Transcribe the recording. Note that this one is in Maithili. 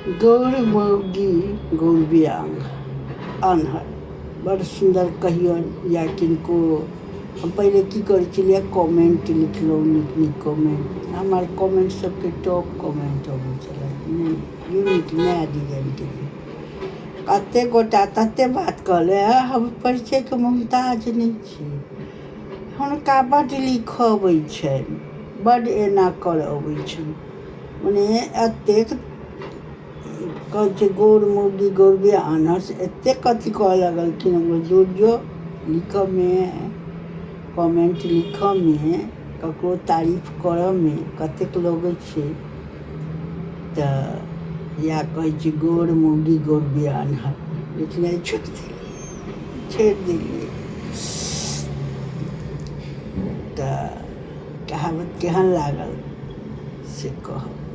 गौर मौगी गौर बियांग आन्हर। बड़ सुन्दर कहियौन या किनको। हम पहिले की करै छलियै, कमेंट लिखलहुँ, नीक नीक कमेंट। हमर कमेंट सबके टॉप कमेंट अबै छलै, यूनिक नया डिजाइनके। कतेक गोटा ततेक बात कहलै, हम परिचयके मुमताज नहि छी, हुनका बड्ड लिखऽ अबै छनि, बड्ड एना करऽ अबै छनि। मने एतेक कहै छै गोर मौगी गौरबे आन्हर, से एतेक अथी कहऽ लगलखिन। हम दुर जो, लिखऽमे, कमेंट लिखऽमे, ककरो तारीफ करऽमे कतेक लगै छै। तऽ इएह कहै छी, गोर मौगी गौरबे आन्हर। लिखनाइ छोड़ि देलियै, छोड़ि देलियै। तऽ कहावत केहन लागल से कहब।